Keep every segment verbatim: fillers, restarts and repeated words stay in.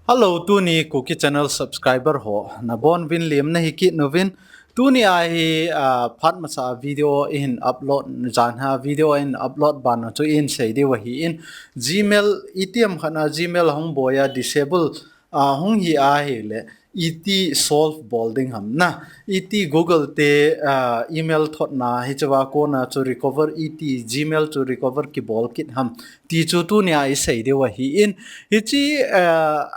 Hello, tuni Kuki channel subscriber ho nabonuvin lemna hi kit uvin. Tuni a hi, ah, phat masa video ihin upload, janhi a video ihin upload bana chu ihin sei diu ahin. Gmail, itiham khat na Gmail hung boi a disable, ah, hung hi ahile, iti solve bol ding ham na. Iti Google te, ah, email thotna hichea kona chu recover, iti Gmail chu recover kibol kit ham ti chu tuni a isei diu ahin. Hiche, ah,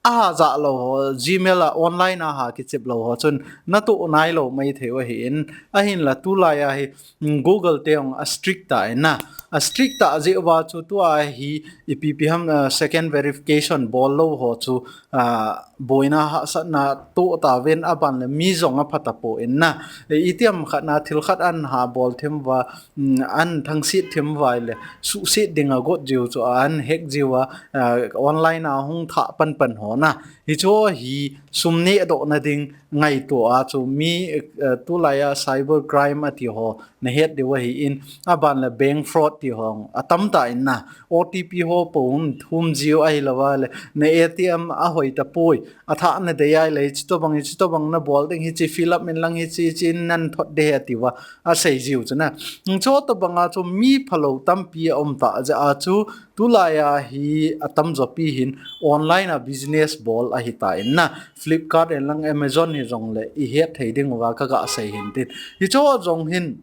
aha jah lou ho, Gmail a online a ha kichep lou ho chun natoh nailou maithei u ahin, ahinla tulai a hi, mm, Google te jong a strict tah in na. A strict tah jeh uva chu tua hi ipi ipi ham, ah, second verification bol lou ho chu, ah, boina hahsatna toh tauvin, aban le mi jong apha tapon na. E, itiham khat na thil khat ahin ha bol them uva, mm, ahin thangsit them uva ahile, suhset ding a got jiu chu ahin hack jiu a, ah, online a hung thah panpan ho na. Hichu hi sum nehdohna ding ngaito a chu mi, eh, tulai a cyber crime ati ho nahet diu ahin, aban le bank fraud ti ho atam tah in na. O T P ho po hung thum jiu ahilou vale, na A T M ahoi tapoi, athah nadei ahile, hiche tobang, hiche tobang nabol ding, hiche fill up in lang, hiche, hiche in nathot ding ahi atiuva asei jiu chu na. Hiche tobang a chu mi phalou tampi aum tah jeh a chu, tulai a hi atamjo pi hin online a business bol ahitan na. Flipkart in lang Amazon hijongle ihet thei diuva kaga sei hin tin. Hiche jong hin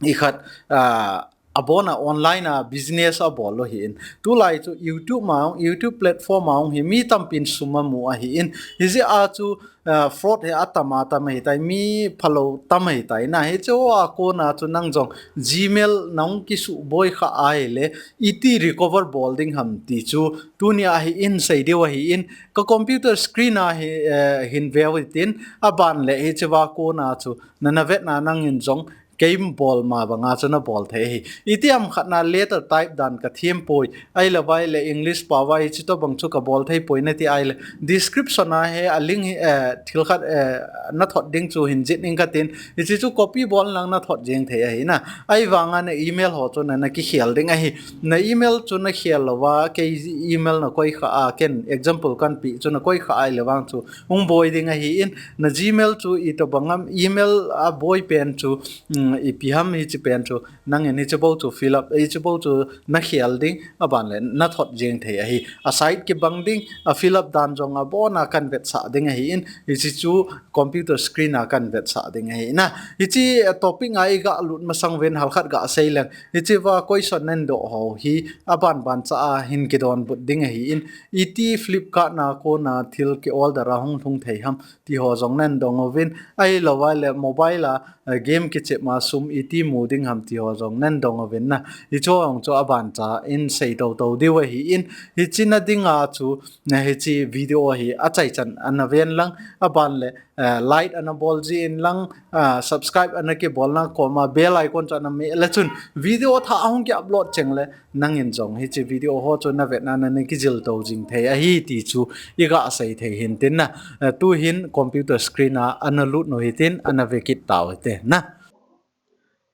ikhat, ah, abona online a business abol u ahin. Tulai chu YouTube ma, YouTube platform a hi mi tampin sum amu ahin. Hijeh a chu, ah, fraud hi atam atam ahitai, mi phalou tam ahitai na. Hiche a kona chu nang jong Gmail nahung kisuhboi kha ahile, iti recover bol ding ham ti chu tuni a hi ihin sei diu ahin. Ka computer screen a hi, eh, hin veu hitin, aban le hichea kona chu nana vetna nangin jong keima bol ma banga chu nabol thei ahi. Itiham khat na letter type dan kathem poi, ahilou vale English pao a hiche tobang chu kabol thei poi nati ahile, description a hi a link hi, eh, thil khat, eh, nathot ding chu hin jih ing katin, hiche chu copy bol in lang nathot jeng thei ahi na. Ahivanga na email ho chu nana kikhel ding ahi. Na email chu nakhel louva, kei email nakoi kha a, ken example kahin pe chu nakoi kha ahile vang chu hung boi ding ahin, na Gmail chu itobang ham email aboi pen chu, um, ipi ham hiche pen chu, nangin hiche bou chu fill up, hiche bou chu nakhel ding, aban le nathot jeng thei ahi. A size kibang ding, a fill up dan jong abona kahin vetsah ding ahin, hiche chu computer screen a kahin vetsah ding ahi na. Hiche topic a iga lut masang uvin halkhat ga sei leng, hichea question nahin doh ho hi aban ban cha a hin kidonbut ding ahin, iti Flipkart na kona thil ki order a hung lhung thei ham ti ho jong nahin dong uvin, ahilou vale mobile a, eh, game kichep ma sum iti mu ding ham ti ho jong nahin dong uvin na. Hiche jong chu aban cha in sei tou tou diu ahin, hiche na dinga chu, na hiche video hi achaichan ana ven lang, aban le, eh, like ana bol jin lang, ah, subscribe ana kibol na, koma bell icon chu ana meh le chun video thah ahung ki upload cheng le, nangin jong hiche video ho chu navetna nana kijil tou jing thei ahi ti chu iga sei thei hin tin na. Eh, tuhin computer screen a ana lut u hitin, ana ve kit tau hite na.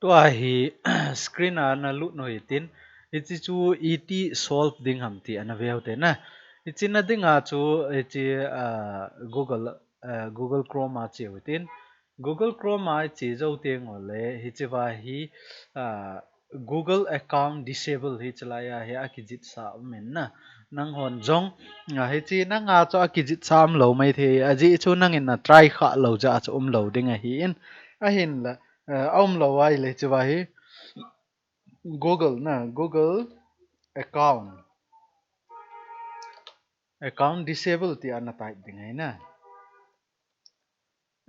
Tua hi screen a ana lut u hitin, hiche chu iti solve ding ham ti ana veu hite na. Hiche na dinga chu hiche, ah, Google, ah, Google Chrome a cheu hitin. Google Chrome a iche jou teng ule, hichea hi, ah, Google account disable hiche lai a hi akijih sa um in na. Nanghon jong, ah, hiche nanga chu akijih sa umlou maithei, ajeh chu nangin na try kha lou jeh a chu umlou ding ahin. Ahinla, eh, aumlou ahile hichea hi Google na, Google account, account disable ti ana type ding ahi na.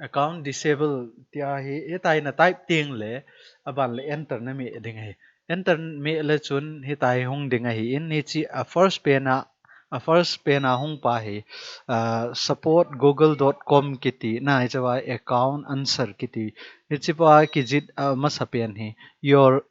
Account disable tia hi, hitia hi na type teng le, aban le enter na meh ding ahi. Enter meh le chun hitia hi hung ding ahin, hiche a first pen a, a first pen a hung pa hi, ah, support google dot com kiti na, hichea account answer kiti. Hichea kijih a masa pen hi, your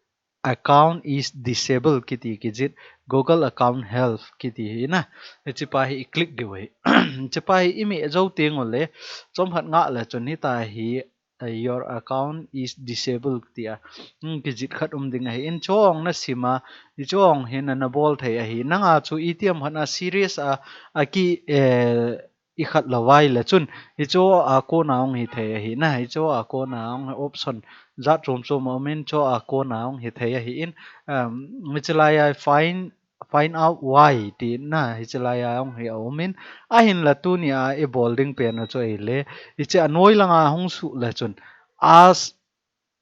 account is disabled kiti kijih, Google account help kiti hi na. Hichepa hi i click diu ahi. Hichepa hi i meh jou teng ule, chomkhat ngah le chun hitia hi uh, your account is disabled tia. Hmm, kijit khat um ding ahi in, chuong na sim a, i chuong hin na bol thei ahi. Nanga chu itiham khat a serious a, a ki, eh, i khat lo vai le chun, i chu a kona hung hi thei ahi na, i chu a kona hung option jat chom chom a um in, chu a kona hung hi thei ahi in, um, mi chilai ai find find out why ti na hi chilai a hung hi a um in, ahin la tuni a i bol ding pen a chu ei le, i che a noi langa hung su le chun, as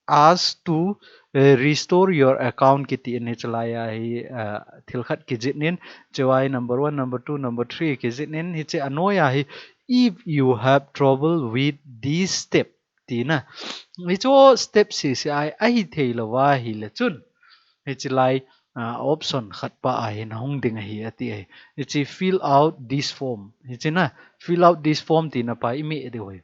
as to, eh, restore your account kiti in hi chilai a hi, eh, thil khat kijit nin, chivai number one, number two, number three kijit nin, hi che a noi a hi, if you have trouble with this step, ti na. Hi chu step C C I a hi thei lo va hi le chun. Hi chilai, ah, option khat pa a hin hung ding ahi ati ahi. Hi chi fill out this form. Hi chi na, fill out this form ti na pa i mi de hoi.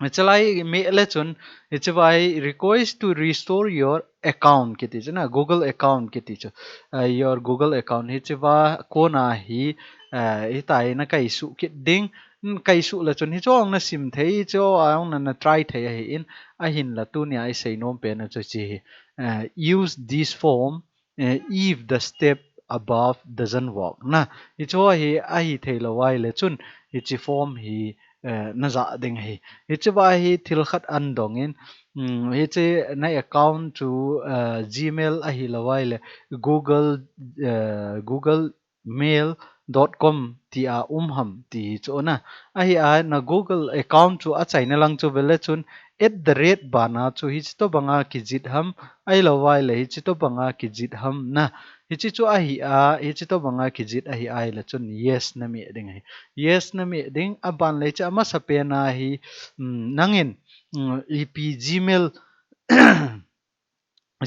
Hi chilai mi le chun, hi chi vai request to restore your account kiti chu na, Google account kiti chu. Ah, your Google account hi chi va kona hi, ah, hi tai na kai su kit ding. Hmm, kai su le chun hi chuong na sim thei, chu a hung na, na try thei ahi in, ahin la tuni a i sei nom pen a chu chi hi. Ah, use this form, eh, if the step above doesn't work. Na, hi chu hi a hi thei lo vai le chun, hi chi form hi, eh, na za ding ahi. Hi chi va hi thil khat an dong in, mm, hi chi na account chu, eh, Gmail a hi lo vai le Google, eh, Google mail dot com ti a um ham ti hi chu na. A hi a na Google account chu a chai na lang chu ve le chun at the rate ban a chu hi chi to banga kijit ham, a hi lo vai le hi chi to banga kijit ham na. Hi chi chu a hi a, hi chi to banga kijit a hi a hi le chun yes na mi ding ahi. Yes na mi ding a ban le chi a masa pen a hi, mm, nangin, mm, ipi Gmail,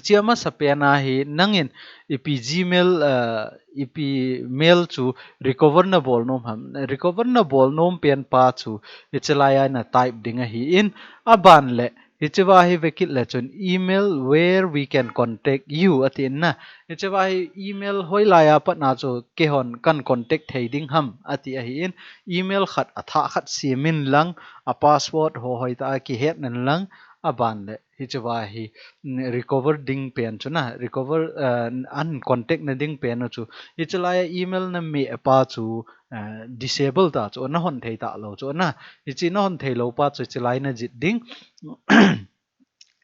chi a masa pen a hi nangin ipi Gmail, ah, ipi mail chu recover na bol nom ham. Recover na bol nom pen pa chu hi chi lai a na type ding ahi in a ban le hi chi va hi ve kit le chun email where we can contact you ati in na. Hi chi va hi email hoi lai a pat na chu keihon kan contact thei ding ham ati ahi in email khat a tha khat sim in lang a password ho hoi ta a ki het nen lang a ban le hi chi va hi, mm, recover ding pen chu na, recover, eh, an contact na ding pen chu. Hi chi lai a email na mi pa chu, eh, disable ta chu, na hon thei ta lo chu na. Hi chi na hon thei lo pa chu, chi lai na jit ding.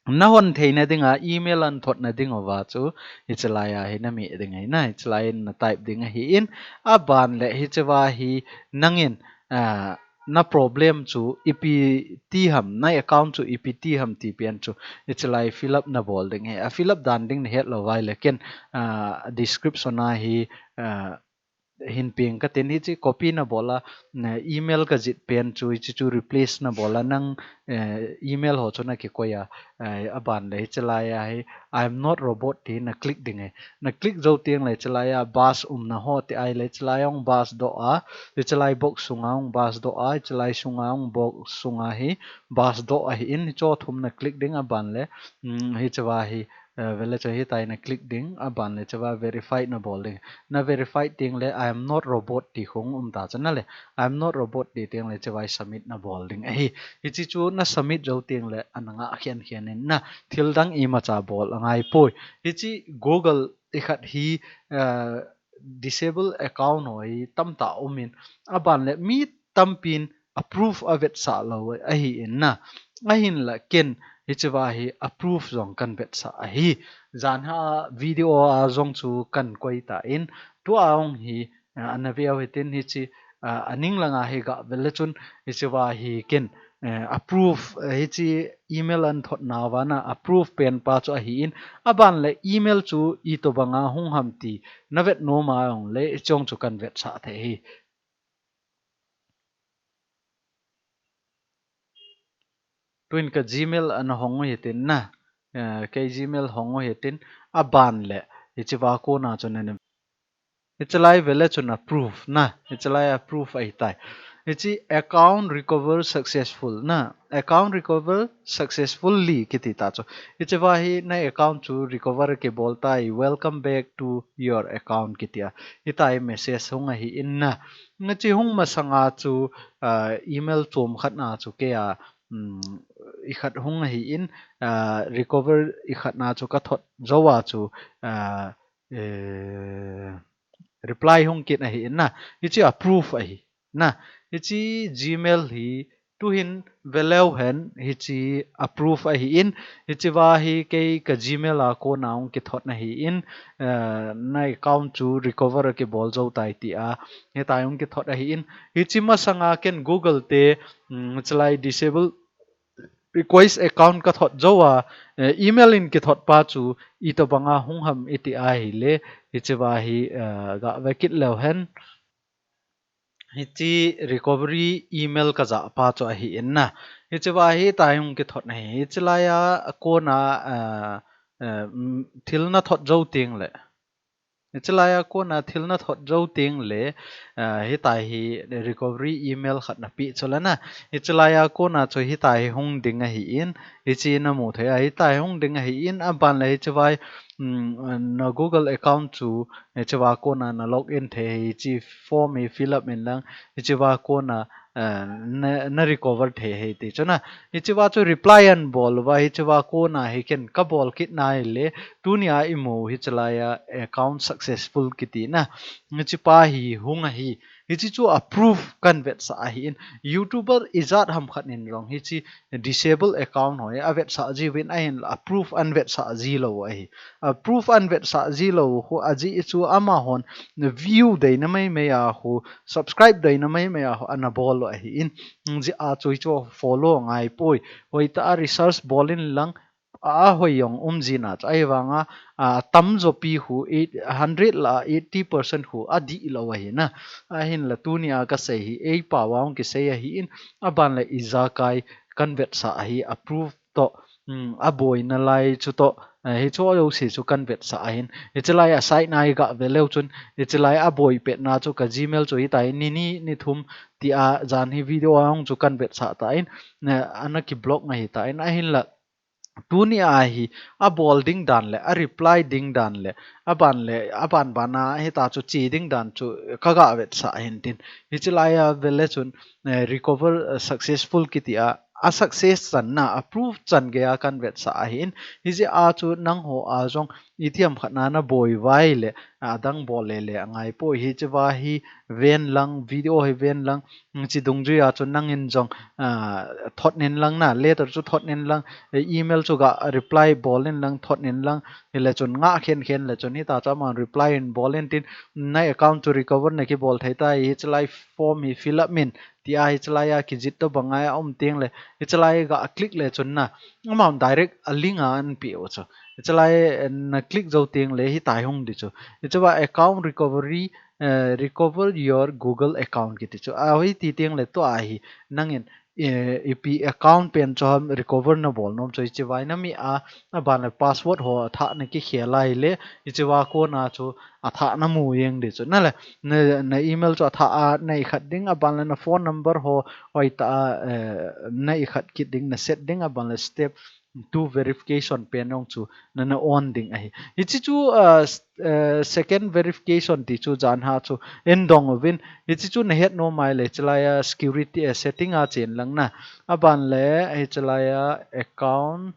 Na hon thei na ding a, email an thot na ding uva chu, hi chi lai a hi na mi ding ahi na, hi chi lai in na type ding ahi in, a ban le hi chi va hi nangin, ah, na problem chu ipi ti ham, na account chu ipi ti ham ti pen chu, hi chi lai fill up na bol ding ahi. A fill up dan ding na het lo vai le ken, ah, description a hi, ah, hin ping ka tin hi chi copy na bol a, na email ka jit pen chu, hi chi chu replace na bol a nang, eh, email ho chu na kikoi a, eh, a ban le hi chi lai a hi, I'm not robot ti na click ding ahi. Na click zo tiang le chi lai a bus umna ho ti ai le chi lai ong bus doh a, hi chi lai box sunga ong bus doh a, hi chi lai sunga ong box sunga hi bus doh ahi in hi cho thum na click ding a ban le, mm, hi chi va hi, eh, ve le chu hi tai na click ding a ban le chi va verify na bol ding. Na verify tiang le I am not robot ti khong um ta chu na le I am not robot ti tiang le chi va submit na bol ding ahi. Hi chi chu na submit zo tiang le ana nga khen khen in na thil dang i ma cha bol a ngai poi. Hi chi Google ti khat hi, eh, disable account ho hi tam ta um in a ban le mi tampin approve a vetsah lo ahi in na. Ahin la ken hi chi va hi approve zong kan vetsah ahi. Zan ha video a zong chu kan koi ta in tua ong hi, ah, ana veu hi tin hi chi, ah, a ning langa hi ga ve le chun hi chi va hi ken, eh, approve, eh, hi chi email an thot na va na approve pen pa chu ahi in a ban le email chu i to banga hung ham ti na vet nom a ong le i chong chu kan vetsah thei hi. Tuin ka Gmail ana hong u hitin na. Eh, kei Gmail hong u hitin a ban le hi chi va kona chun ana. Hi chi lai ve le chun approve na. Hi chi lai approve ahi tai. Hi chi account recover successful na. Account recover successfully kiti ta chu. Hi chi va hi na account chu recover kibol tai. Welcome back to your account kiti a. Hi tai message hung ahi in na. Nga chi hung masanga chu, ah, email chom khat na chu kei a, um, ikhat hung ahi in, ah, recover ikhat na chu ka thot jou a chu, ah, eh, reply hung kit ahi in na. Hichi approve ahi na. Hichi Gmail hi tuhin veleu hen hichi approve ahi in. Hichi va hi kei ka Gmail a kona hung kithot ahi in, eh, na account chu recover a kibol jou tai ti a. Hitai hung kithot ahi in. Hichi masanga ken Google te, mm, chulai disable request account ka thot jou a, eh, email in kithot pa chu itobanga hung ham iti ahile, hichi va hi, eh, ga ve kit leu hen. Hichi recovery email ka ja pa chu ahi in na. Hichi va hitai hung kithot ahi. Hichi laiya kona, eh, eh, mm, thil na thot jou teng le. Hichi laiya kona thil na thot jou teng le, ah, hitai hi recovery email khat na pe chu le na. Hichi laiya kona chu hitai hi hung ding ahi in, hichi na mu thei a, hitai hung ding ahi in, aban le hichi vai, mm, na Google account chu, hichi va kona na log in thei, hichi form hi fill up in lang, hichi va kona, eh, na, na recover thei hi ti chu na. Hichi va chu reply an bol uva, hichi va kona hi ken ka bol kit nai le, tunia i mu hichi laiya account successful kiti na. Hichi pa hi hung ahi. Hichi chu approve kan vetsah ahi in. YouTuber ijat ham khat in jong hichi disable account ho hi a vetsah ji uvin ahin la approve an vetsah ji lou ahi. Approve an vetsah ji lou khu ajeh chu amahon view deina mai mai a khu, subscribe deina mai mai a khu ana bol u ahi in. Jeh a chu hichu follow ngai poi. Hoitah a research bol in lang a hoi jong um ji na chu. Ahivanga, a, tamjo pi khu eight, hundred la eighty percent khu adih lou ahi na. Ahin la tunia ka sei hi, ei pao a hung kisei ahi in, aban le ijakai kan vetsah ahi, approve toh, mm, a boina lai chu toh, eh, hichu jouse chu kan vetsah ahin. Hichi laiya site na i ga ve leu chun, hichi laiya boi pet na chu ka Gmail chu hitai ni ni ni thum ti a jan hi video a hung chu kan vetsah ta in, eh, ana ki block na hitan ahin la. Tunia hi a bol ding dan le, a reply ding dan le, aban le, aban bana hita chu che ding dan chu ka ga vetsah hin tin. Hichi laiya ve le chun, eh, recover, eh, successful kiti a, a success channa, a proof chan gei a kan vetsah ahi in. Hijeh a chu nangho a jong itiham khat na na boi vai le, adang bol le le angai poi. Hichi va hi ven lang, video hi ven lang, hichi dungjui a chu nangin jong, ah, thot nin lang na, letter chu thot nin lang, eh, email chu ga reply bol nin lang, thot nin lang, hile chun ngah khen khen le chun hita chu aman reply in bol in tin, na account chu recover na kibol thei ta, hichi lai form hi fill up min, ti a hichi laiya kijih to banga a um teng le, hichi lai ga click le chun na, amahon direct a link a an pe u chu. Hichi lai, eh, na click jou teng le hitai hung di chu. Hichi va account recovery, eh, recover your Google account kiti chu. A hoi ti teng le tua hi nangin, eh, ipi account pen chu ham recover na bol nom chu hichi vai na mi a, aban le password ho thah na kikhel a hile, hichi va kona chu athah na mu jeng di chu. Na le, na, na email chu athah a na ikhat ding, aban le na phone number ho hoitah a, eh, na ikhat kit ding, na set ding, aban le step two verification pen jong chu na, na on ding ahi. Hichi chu, ah, s-, eh, second verification ti chu jan ha chu in dong uvin. Hichi chu na het nom mai le, hichi laiya security, eh, setting a chen lang na. Aban le, hichi laiya account,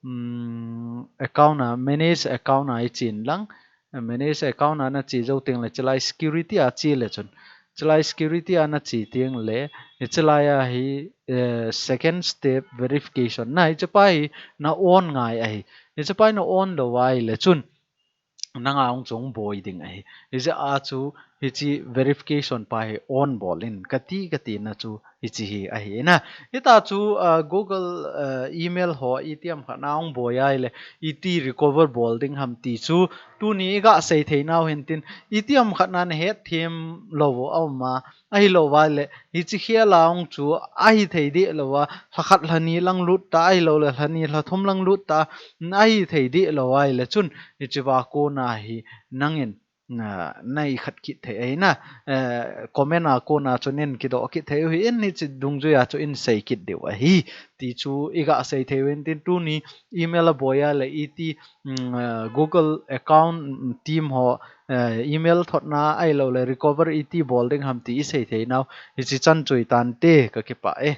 mm, account a, manage account a i chen lang. Manage account a na che jou teng le, hichi lai security a che le chun. Hichi lai security a na che teng le, hichi laiya hi, eh, second step verification. Na hichi pa hi na on ngai ahi. Hichi pa hi na on lou vai le chun, nanga hung chu hung boi ding ahi. Hijeh a chu hichi verification pa hi on bol in kati, kati na chu hichi hi ahi na. Hita chu, ah, Google, ah, email ho itiham khat na hung boi a hile, iti recover bol ding ham ti chu tuni i ga sei thei nau hin tin, itiham khat na na het them lou a um a, ahilou vai le, hichi khel a hung chu ahi thei di lou a, lha khat lha ni lang lut ta, ahilou le lha ni lha thum lang lut ta, ahi thei di lou vai le chun, hichi va kona hi nangin na, na ikhat kit thei ahi na, eh, comment a kona chu nen kidoh kit thei u hi in, hichi dungjui a chu in sei kit diu ahi. Ti chu i ga sei thei uvin tin tuni email a boi a le iti, mm, eh, Google account, mm, team ho, eh, email thot na ahilou le recover iti bol ding ham ti i sei thei nau. Hichi chan chu i tan te ka kipah e.